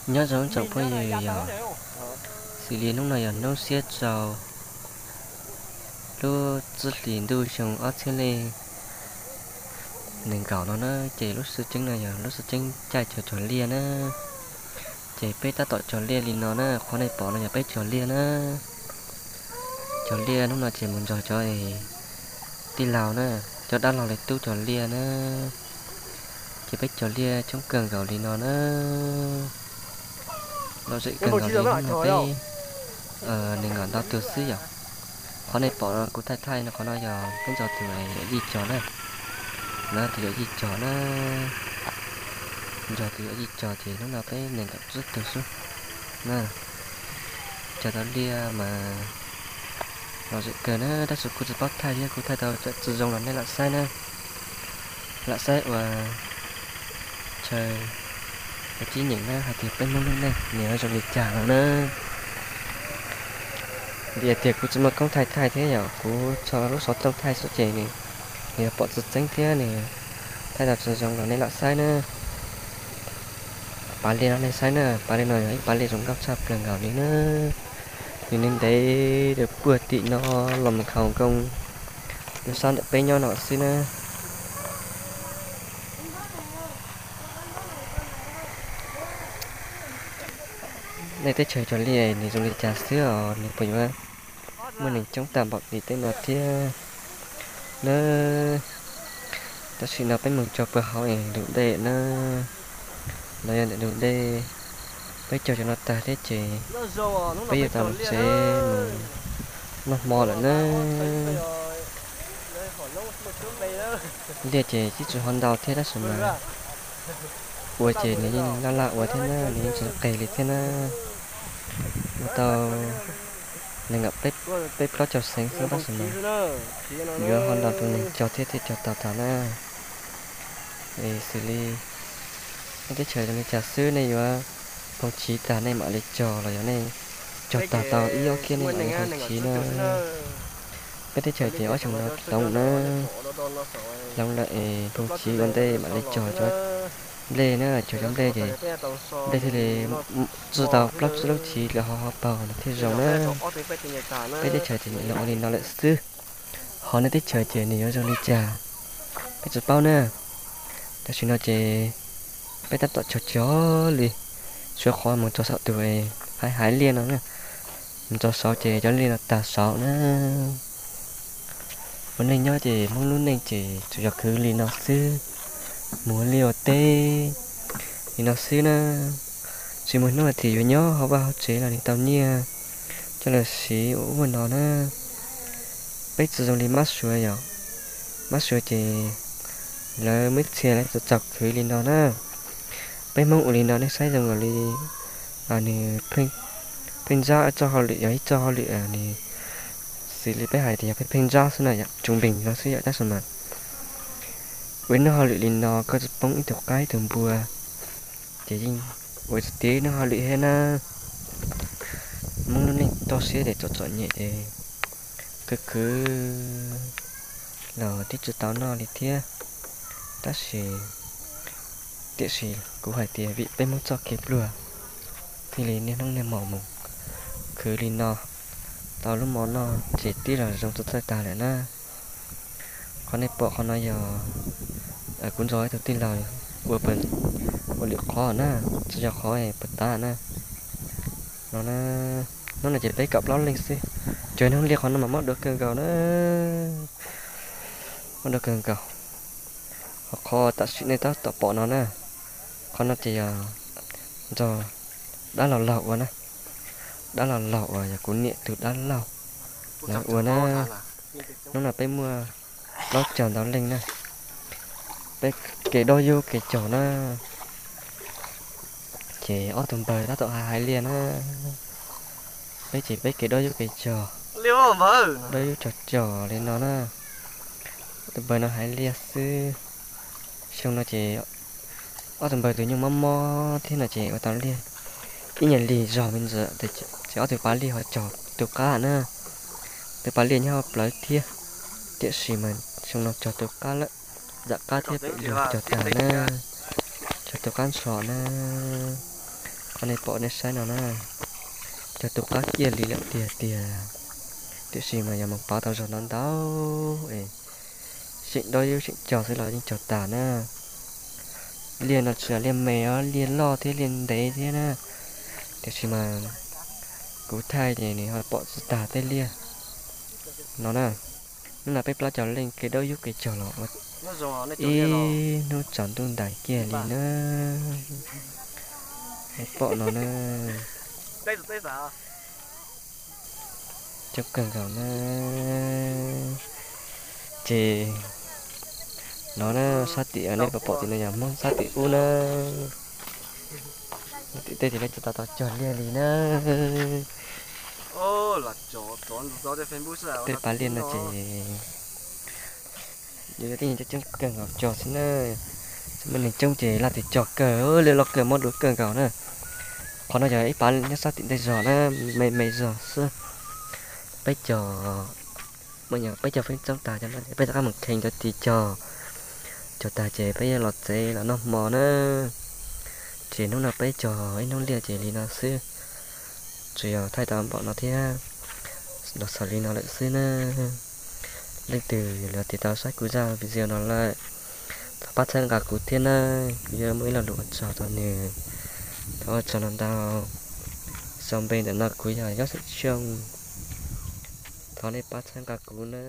Nyob zoo tsoom phooj ywg yog, xws li hnub no yog hnub xiab rau lub txib hlis ntuj xyoo ob txhiab leej nees nkaum no na, ces lub sij hawm no yog lub sij hawm caij cog cog liaj na. Ces peb tab tom cog liaj li no na, qhov nej pom no yog peb cog liaj na. Cog liaj hnub no ces mus nrog cov tij laug na, cov dab laug li tub cog liaj na. Ces peb cog liaj coob kawg nkaus li no na. Lom zem kawg nkaus li hnub no peb nees nkaum ntau tus xwb yom. Qhov nej pom no kuv thaij thaij no, qhov no yog peb nrog tus yawm yij cog na. No tus yawm yij cog na. Nrog tus yawm yij cog ces hnub no peb nees nkaum tsib tug xwb na. Cog tau liaj mas lom zem kawg na, tab sis kuv tsis paub thaij thiab, kuv thaij tau tsis zoo los nej lam saib na. Lam saib ua chaw ua tib nyeem na hais tias peb Hmoob lub neej nws yuav zoo li cas no na. Vim tias kuv tsis muaj koob thaij thaij thiab yom, kuv tso lub xov tooj thaij xwb ces nws, nws yuav pom tsis tseeb thiab nws thaij tau tsis zoo los nej lam saib na. Pas liaj no nej saib na, pas liaj no yog ib pas liaj zoo nkauj tshaj plaws nkaus li na. Nws ntev ntev puag tim no los mus khaus nkoos rau sab ntawm peb nyob no xwb na. Nej teb chaws cog liaj nws zoo li cas xwb os, nws puas yuav muaj neeg coob tag npaum li tej no thiab na. Tam sim no peb mus cog puag hauv es ntug dej na, los yog ntawm ntug dej. Peb cog cov no tag thiab ces peb yuav tau mus tsev mus noj hmo lawm na. Liaj ces twb tsis ho ntau thiab tab sis mas ua ces nws yeej laj laj ua thiab na, nws yeej tsis qis li thiab na. Ua tau nees nkaum peb plaub caug xeev xwb tab sis mas yuav ho ntau tus neeg cog thiab thiaj cog tau tag na. Es xws li nej teb chaws zoo li cas xwb, nej yuav phoov chiv tag nej mam li cog los yog nej cog tag tau ib ob kiab nej mam li phoov chiv na. Peb teb chaws ces ob xyoo no hloov na, hloov lawm es phoov chiv ua ntej mam li cog cov nplej na, cog cov nplej ces nplej thiaj li txi tau plaub tsib lub chiv lawm ho ho paug nws thiaj zoo na. Peb teb chaws ces nws ua li no lawm xwb. Ho nej teb chaws ces nws yuav zoo li cas peb tsis paub na. Tam sim no ces peb tab tom cog cog li, suav qhov mus txog saum tus haiv haiv liaj no na, mus txog saud ces cov liaj no tag saud na. Ua neej nyob ces Hmoob lub neej ces tsuas yog khwv li no xwb, mus ua liaj ua teb li no xwb na. Tsis muaj hnub hais tias yuav nyob hauv vaj hauv tsev los nws tau nyiaj coj los siv ua ub ua no na. Peb tsis zoo li mab suav yom, mab suav ces lawv muaj ib txhia lawv txaus khwv li no na. Peb Hmoob ua li no nej saib zoo nkaus li nws pheej ntsab txoj hauj lwm, yog ib txoj hauj lwm nws xws li peb hais tias yog pheej pheej ntsab xwb na yom, tsuas npeeg no xwb yom, tab sis mas ua ib txoj hauj lwm li no koj tsis poob ib tug qaib ib tug npua ces yeej ua tsis tiav ib txoj hauj lwm thiab na. Hmoob lub neej toj siab ces txom txom nyem ces khwv khwv los twb tsis tau noj li thiab. Tab sis, tiam sis kuv hais tias vim peb Hmoob txoj kev pluag thiaj li niaj hnub niaj hmo mus khwv li no, tau lub hmo noj ces twb los zoo txawj txawj tag lawm na. Qhov nej pom qhov no yog kuv nrog ib tug tij laug ua, ua lwm qhov na, tsis yog qhov puas tab na. No, hnub no ces peb kaum plaub leej xwb, cog hnub liaj qhov no mas mob dua kawg nkaus na, mob dua kawg nkaus. Ho qhov tam sim nej tab tom pom no na, qhov no ces yog nrog dab laug laug ua na, dab laug laug uas yog kuv niam tus dab laug lawv ua na. Hnub no peb muaj plaub caug ntau leej na, peb kev dob yub kev cog na. Ces ob tug npawg tab tom hais hais liaj na, peb ces peb kev dob yub kev cog, dob yub cog cog li no na. Ob tug npawg no hais liaj xwb. Xyoo no ces ob tug npawg tus nyuj mob mob thiab no ces ua tau liaj ib nyuag lig zog me ntsis, ces ob tug pas liaj ho cog tus qab na. Tus pas liaj nyob hauv plawv thiab, tiam sis mas xyoo no cog tus qab lawm, zam qab thiab pem luag cog tag na. Cov tus qab ntsho na, qhov nej pom nej saib no na, cog tus qab kiag li lawm tiag tiag. Tiam sis mas yog mus pov tau zog ntau ntau es seem dawb yub seem cog xwb los yeej cog tas na. Liaj no tsis yog liaj me os, liaj loj thiab liaj ntev thiab na. Tiam sis mas kuv thaij ces nws ho pom tsis tag tej liaj no na. Hnub no peb plaub caug leej kev dawb yub kev cog los ua ib hnub tsaus ntuj ntais kiag li na. Pom no na, coob kawg nkaus na. Ces no na, sab tim nej pom pom tim no yog Hmoob sab tim ub na. Tim tej ces lawv tsis tau tau cog liaj li na. Tej pab liaj no ces yus yog tej neeg coob coob kawg nkaus cog xwb na. Txawm muaj neeg coob ces laj twg cog kawg, liaj loj kawg mob dua kawg nkaus na. Qhov no yog ib pab nyob sab tim ntej zog na, me me zog xwb. Peb cog, muaj nyuam peb cog feeb txoob tag cov no ces peb rov qab mus kheej cov tid cog. Cog tag ces peb yuav los tsev los noj hmo na. Ces hnub no peb cog ib hnub liaj ces li no xwb. Tsuas yog thaij tau npaum no thiab, los xaus li no lawm xwb na. Leej twg los tiv tau saib kuv zaj video no lawm, thov pab txhawb nqa kuv thiab na. Kuv yuav muaj ib lo lus ua tsaug rau nws. Thov ua tsaug ntau ntau. Sau npe ntawm no kuv yog Yob Xeem Tshooj. Thov nej pab txhawb nqa kuv na.